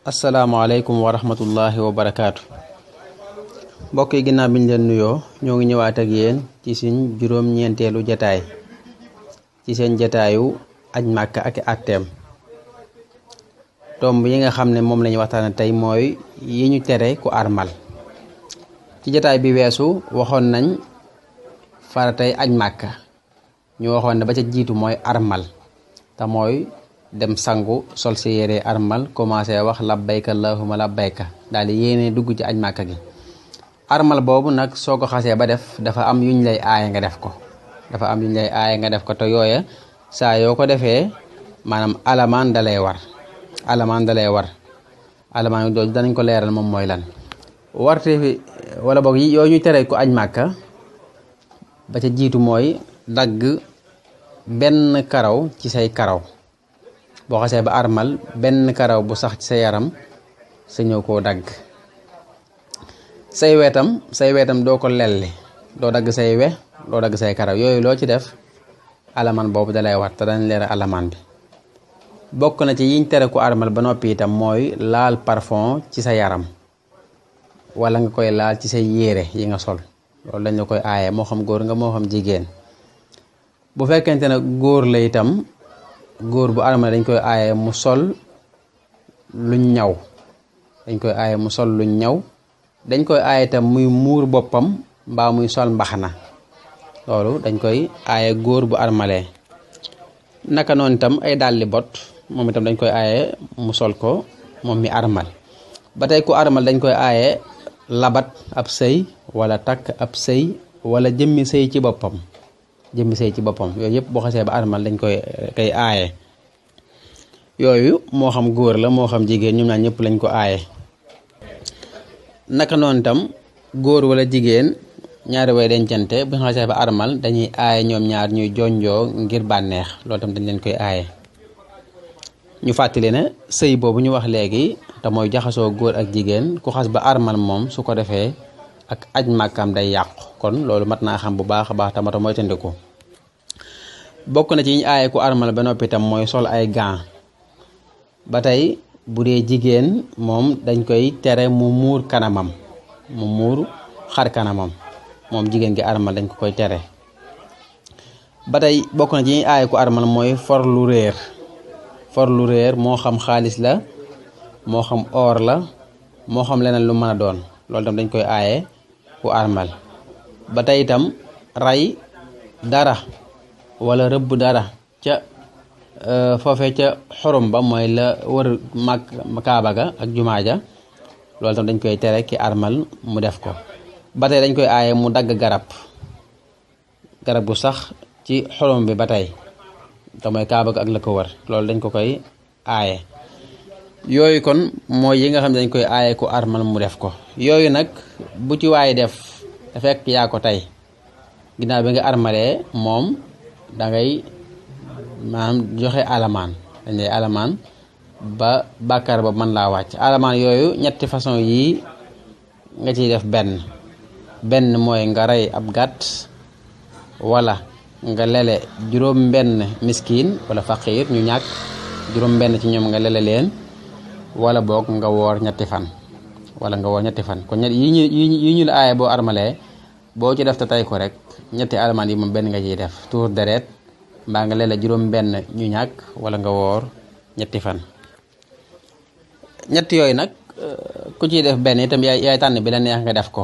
asalaamaaleykum wa rahmatullahi wa barakaatu. mbokk yi ginnaaw bi ñu leen nuyoo ñoo ngi ñëwaat ak yéen ci suñ juróom-ñeenteelu jataay ci seen jataayu aj màkka ak atteem. tomb yi nga xam ne moom la ñu waxtaane tey mooy yi ñu tere ku armal. ci jataay bi weesu waxoon nañ faratay aj màkka ñu waxoon ne ba ca jiitu mooy armal te mooy dem sangu sol si yére armal commencé wax labbayka allahumma labbayka daal di yéene dugg ci aj màkka gi. armal boobu nag soo ko xasee ba def dafa am yuñ lay aaye nga def ko te yooya saa yoo ko defee maanaam alamaan da lay war alamaan dooju danañ ko leeral moom mooy lan. warte fi wala boog yooyu ñu tere ko aj màkka ba ca jiitu mooy dagg benn karaw ci say karaw. boo xasee ba armal benn karaw bu sax ci sa yaram sa ñëw koo dagg. say wetam doo ko lelli, doo dagg say we, doo dagg say karaw, yooyu loo ci def alamaan boobu dalay war te dañ leer alamaan bi. bokk na ci yiñ tere ku armal ba noppi itam mooy laal parfum ci sa yaram wala nga koy laal ci say yére yi nga sol, loolu dañ la koy aaye moo xam góor nga moo xam jigéen. bu fekkente ne góor la itam góor bu armal dañ koy aaye mu sol luñ ñaw dañ koy aaye itam muy muur boppam mbaa muy sol mbaxana, loolu dañ koy aaye góor bu armalee. naka noonu itam ay dàlli bot moom itam dañ koy aaye mu sol ko moom mi armal. ba tey ku armal dañ koy aaye labat ab sëy wala takk ab sëy wala jëmmi sëy ci boppam yooyu yëpp boo xasee ba armal dañ koy aaye. yooyu moo xam góor la moo xam jigéen ñoom ñaar ñëpp lañ ko aaye. naka noonu tam góor wala jigéen ñaari way dencante bu ñu xasee ba armal dañuy aaye ñoom ñaar ñuy jonjoo ngir bànneex, loolu tam dañ leen koy aaye. ñu fàttali ne sëy boobu ñu wax léegi te mooy jaxasoo góor ak jigéen ku xas ba armal moom su ko defee ak aj màkkam day yàqu, kon loolu mat naa xam bu baax a baax tamata mooy tëndiku. bokk na ci ñu aaye ku armal ba noppi tam mooy sol ay gants. ba tey bu dee jigéen moom dañ koy tere mu muur kanamam, mu muur xar kanamam, moom jigéen gi armal dañ ko koy tere. ba tey bokk na ci ñuy aaye ku armal mooy for lu réer moo xam xaalis la moo xam or la moo xam leneen lu mën a doon, loolu tam dañ koy aaye ku armal. ba tey itam rey dara wala rëbb dara ca foofee ca xorom ba mooy la wër mag kaaba ga ak jumaa ja, loolu tam dañ koy tere ki armal mu def ko. ba tey dañ koy aaye mu dagg garab bu sax ci xorom bi ba tey te mooy kaaba ga ak la ko wër, loolu dañ ko koy aaye. yooyu kon mooy yi nga xam ne dañ koy aaye ku armal mu def ko. yooyu nag bu ci waay def te fekk yaa ko tey ginnaaw bi nga armalee moom dangay maanaam joxe alamaan, dañ lay alamaan ba bàkkaar ba mën laa wàcc. alamaan yooyu ñetti façon yii nga ciy def benn mooy nga rey ab gàtt wala nga lele juróom benn miskin wala faqiir ñu ñàkk juróom benn ci ñoom nga lele leen, wala boog nga woor ñetti fan kon yi ñu la aaye boo armalee boo ci def te tey ko rek ñetti alamaan yi moom benn nga ciy def, tuur deret mbaa nga lele juróom benn ñu ñàkk wala nga woor ñetti fan. ñett yooyu nag ku ciy def benn itam yaay tànn bi la neex nga def ko.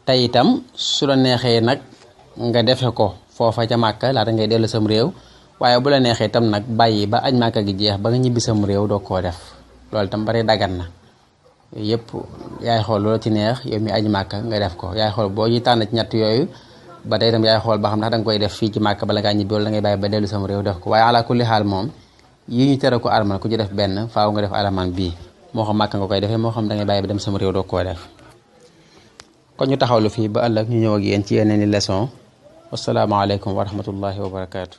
tey itam su la neexee nag nga defe ko foofa ca màkka laata ngay dellu sam réew, waaye bu la neexee itam nag bàyyi ba aj màkka gi jeex ba nga ñibbi sam réew doo koo def, loolu itam bari dagan na. yëpp yaay xool loola ci neex yow mi aj màkka nga def ko, yaay xool boo ci tànn ci ñett yooyu. ba tey itam yaay xool ba xam ndax danga koy def fii ci màkk bala ngaa ñibbi wala da ngay bàyyi ba dellu sama réew def ko, waaye ala kulli xaal moom yi ñu tere ko armal ku ci def benn faaw nga def alamaan bii, moo xam màkk nga koy defee moo xam da ngay bàyyi ba dem sama réew doo koo def. kon ñu taxawlu fii ba ëllëg ñu ñëw ak yéen ci yeneen i leçon. wasalaamaaleykum wa rahmatullahi wa barakaatu.